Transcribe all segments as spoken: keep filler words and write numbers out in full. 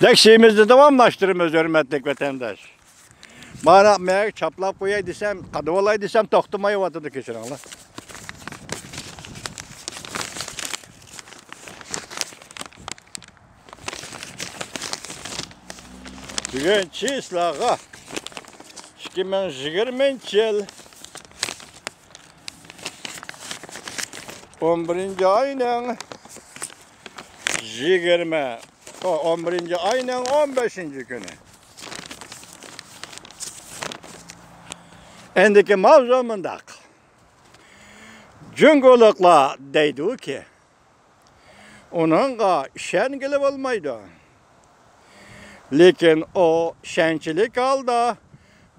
دەكشىمىزنى داۋاملاشتۇرىمىز، ھۆرمەتلىك ۋەتەنداش. مانا مەن چاپلاپ قوياي دېسەم، قادىۋالاي دېسەم، توختىمايۋاتىدۇ، كەچۈرۈڭلار. بۈگۈن چىسلاغا ئىككى مىڭ يىگىرمىنچى يىل ئون بىرىنچى ئاينىڭ يىگىرمە، ئو، ئون بىرىنچى ئاينىڭ ئون بەشىنچى كۈنى. ئەندىكى ماۋزۇ مۇنداق. جۇڭگولۇقلار دەيدۇكى، ئۇنىڭغا ئىشەنگىلى بولمايدۇ. لېكىن ئۇ ئىشەنچلىك ھالدا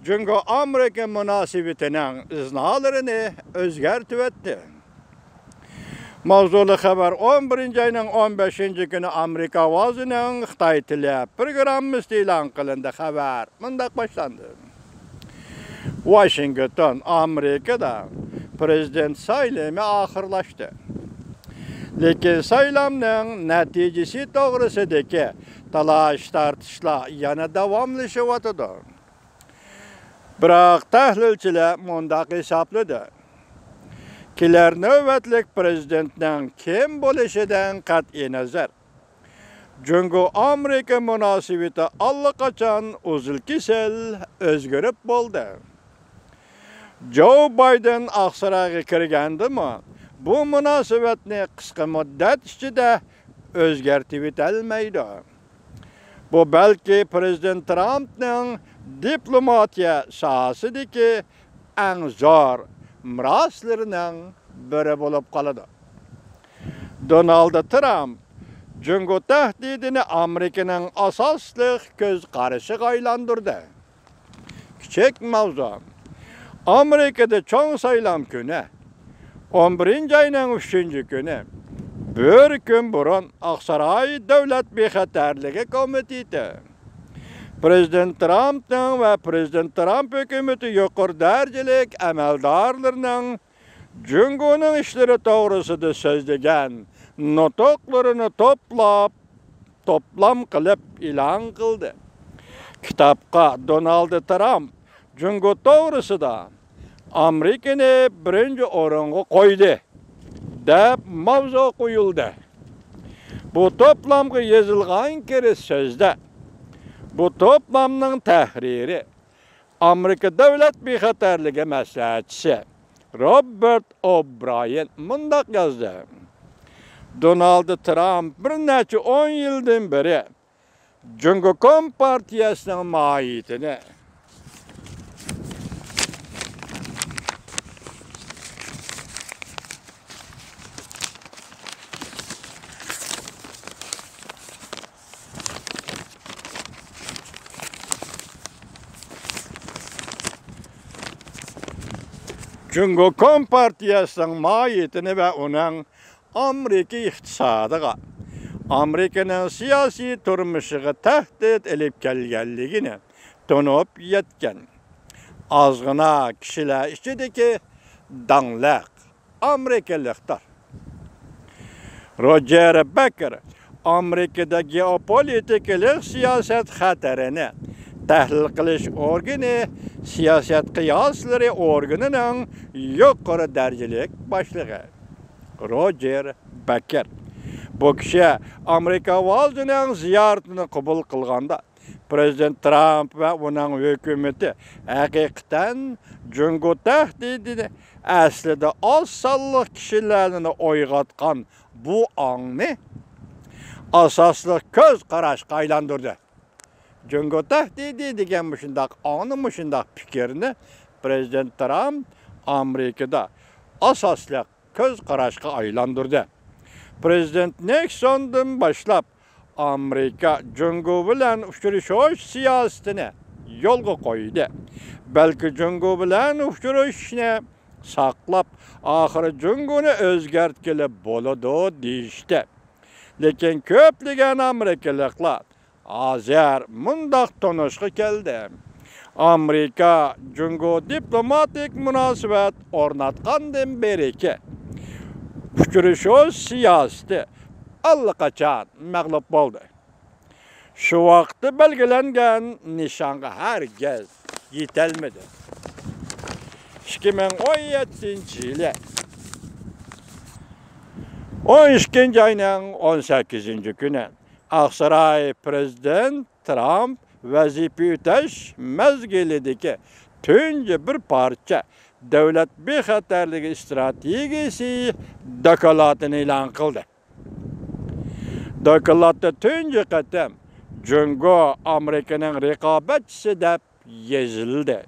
جۇڭگو ئامېرىكا مۇناسىۋىتىنىڭ ئىزنالىرىنى ئۆزگەرتىۋەتتى. ماۋزۇلۇق خەۋەر ئون بىرىنچى ئاينىڭ ئون بەشىنچى كۈنى ئامېرىكا ئاۋازىنىڭ خىتاي تىلى پروگراممىسىدا ئېلان قىلىندى. خەۋەر مۇنداق باشلاندى. ۋاشىنگتون، ئامېرىكىدا پرېزىدېنت سايلىمى ئاخىرلاشتى. لېكىن سايلامنىڭ نەتىجىسى توغرىسىدىكى تالاش-تارتىشلار يەنە داۋاملىشىۋاتىدۇ. بىراق تەھلىلچىلەر مۇنداق ھېسابلىدى. كېلەر نۆۋەتلىك پرېزىدېنتنىڭ كىم بولۇشىدىن قەتئىينەزەر، جۇڭگو ئامېرىكا مۇناسىۋىتى ئاللىقاچان ئۇزۇل-كېسىل ئۆزگىرىپ بولدى. جو بايدېن ئاقسارايغا كىرگەندىمۇ، بۇ مۇناسىۋەتنى قىسقا مۇددەت ئىچىدە ئۆزگەرتىۋېتەلمەيدۇ. بۇ بەلكى پرېزىدېنت ترامپنىڭ دىپلوماتىيە ساھەسىدىكى ئەڭ زور مىراسلىرىنىڭ بىرى بولۇپ قالىدۇ. دونالد ترامپ جۇڭگو تەھدىتىنى ئامېرىكىنىڭ ئاساسلىق كۆز قارىشىغا ئايلاندۇردى. كىچىك ماۋزۇ. ئامېرىكىدا چوڭ سايلام كۈنى، ئون بىرىنچى ئاينىڭ ئۈچىنچى كۈنى، بىر كۈن بۇرۇن ئاقساراي دۆلەت بىخەتەرلىكى كومىتېتى پرېزىدېنت ترامپنىڭ ۋە پرېزىدېنت ترامپ ھۆكۈمىتى يۇقىرى دەرىجىلىك ئەمەلدارلىرىنىڭ جۇڭگونىڭ ئىشلىرى توغرىسىدا سۆزلىگەن نۇتۇقلىرىنى توپلاپ، توپلام قىلىپ ئېلان قىلدى. كىتابقا دونالد ترامپ جۇڭگو توغرىسىدا «ئامېرىكىنى بىرىنچى ئورۇنغا قويدى» دەپ ماۋزۇ قويۇلدى. بۇ توپلامغا يېزىلغان كىرىش سۆزدە، بۇ توپلامنىڭ تەھرىرى، ئامېرىكا دۆلەت بىخەتەرلىكى مەسلىھەتچىسى روبېرت ئوبرايېن مۇنداق يازدى: دونالد ترامپ بىر نەچچە ئون يىلدىن بېرى جۇڭگو كومپارتىيەسىنىڭ ماھىيىتىنى، جۇڭگو كومپارتىيەسىنىڭ ماھىيىتىنى ۋە ئۇنىڭ ئامېرىكا ئىقتىسادىغا، ئامېرىكىنىڭ سىياسىي تۇرمۇشىغا تەھدىت ئېلىپ كەلگەنلىكىنى تونۇپ يەتكەن ئازغىنا كىشىلەر ئىچىدىكى داڭلىق ئامېرىكىلىقتۇر. روجېر بېكېر ئامېرىكىدا گېئوپولىتىكىلىق سىياسەت خەتىرىنى تەھلىل قىلىش ئورگىنى سىياسەت قىياسلىرى ئورگىنىنىڭ يۇقىرى دەرىجىلىك باشلىقى روجېر بېكېر. بۇ كىشى ئامېرىكا ئاۋازىنىڭ زىيارىتىنى قوبۇل قىلغاندا، پرېزىدېنت ترامپ ۋە ئۇنىڭ ھۆكۈمىتى ھەقىقەتەن جۇڭگو تەھدىتىنى ئەسلىدە ئاز سانلىق كىشىلەرنى ئويغاتقان بۇ ئاڭنى ئاساسلىق كۆز قاراشقا ئايلاندۇردى. جۇڭگو تەھدىتى دېگەن مۇشۇنداق ئاڭنى، مۇشۇنداق پىكىرنى پرېزىدېنت ترامپ ئامېرىكىدا ئاساسلىق كۆز قاراشقا ئايلاندۇردى. پرېزىدېنت نىكسوندىن باشلاپ، ئامېرىكا جۇڭگو بىلەن ئۇچرىشىش سىياسىتىنى يولغا قويدى. بەلكى جۇڭگو بىلەن ئۇچرىشىشنى ساقلاپ، ئاخىرى جۇڭگونى ئۆزگەرتكىلى بولىدۇ دېيىشتى. لېكىن كۆپلىگەن ئامېرىكىلىقلار ھازىر مۇنداق تونۇشقا كەلدى: ئامېرىكا جۇڭگو دىپلوماتىك مۇناسىۋەت ئورناتقاندىن بېرىكى ئۇچرىشىش سىياسىتى ئاللىقاچان مەغلۇپ بولدى. شۇ ۋاقىتتا بەلگىلەنگەن نىشانغا ھەرگىز يېتەلمىدى. ئىككى مىڭ ئون يەتتىنچى يىلى ئون ئىككىنچى ئاينىڭ ئون سەككىزىنچى كۈنى ئاقساراي پرېزىدېنت ترامپ ۋەزىپە ئۆتەش مەزگىلىدىكى تۇنجى بىر پارچە دۆلەت بىخەتەرلىكى ئىستراتېگىيىسى دوكلاتىنى ئېلان قىلدى. دوكلاتتا تۇنجى قېتىم جۇڭگو ئامېرىكىنىڭ رىقابەتچىسى دەپ يېزىلدى.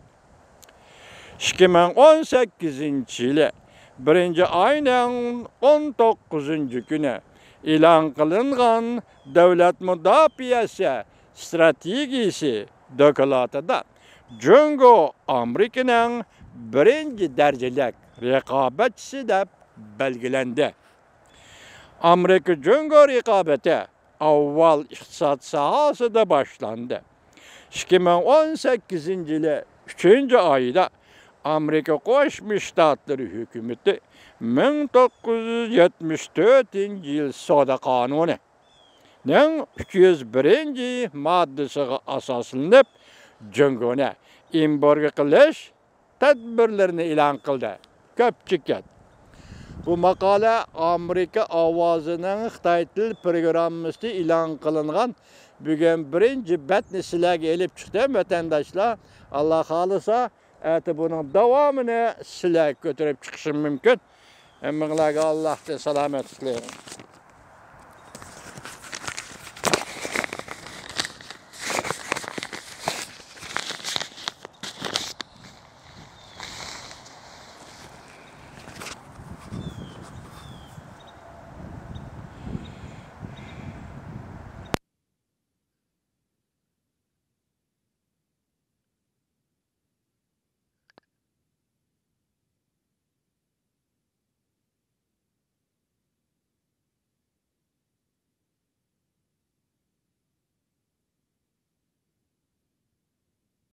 ئىككى مىڭ ئون سەككىزىنچى يىلى بىرىنچى ئاينىڭ ئون توققۇزىنچى كۈنى ئېلان قىلىنغان دۆلەت مۇداپىئەسى ئىستراتېگىيىسى دوكلاتىدا جۇڭگو ئامېرىكىنىڭ بىرىنچى دەرىجىلىك رىقابەتچىسى دەپ بەلگىلەندى. ئامېرىكا جۇڭگو رىقابىتى ئاۋۋال ئىقتىساد ساھەسىدە باشلاندى. ئىككى مىڭ ئون سەككىزىنچى يىلى ئۈچىنچى ئايدا ئامېرىكا قوشما شتاتلىرى ھۆكۈمىتى مىڭ توققۇز يۈز يەتمىش تۆتىنچى يىل سودا قانۇنىنىڭ ئۈچ يۈز بىرىنچى ماددىسىغا ئاساسلىنىپ، جۇڭگونى ئېمبارگو قىلىش تەدبىرلىرىنى ئېلان قىلدى. كۆپچىكەت. بۇ ماقالە ئامېرىكا ئاۋازىنىڭ خىتاي تىل پروگراممىسىدا ئېلان قىلىنغان. بۈگۈن بىرىنچى بەتنى سىلەرگە ئېلىپ چىقتىم، ۋەتەنداشلار. ئاللا خالىسا، ئەتە بۇنىڭ داۋامىنى سىلەرگە كۆتۈرۈپ چىقىشىم مۇمكىن. ھەممىڭلارغا ئاللاھتىن سالامەتلىك تىلەيمەن.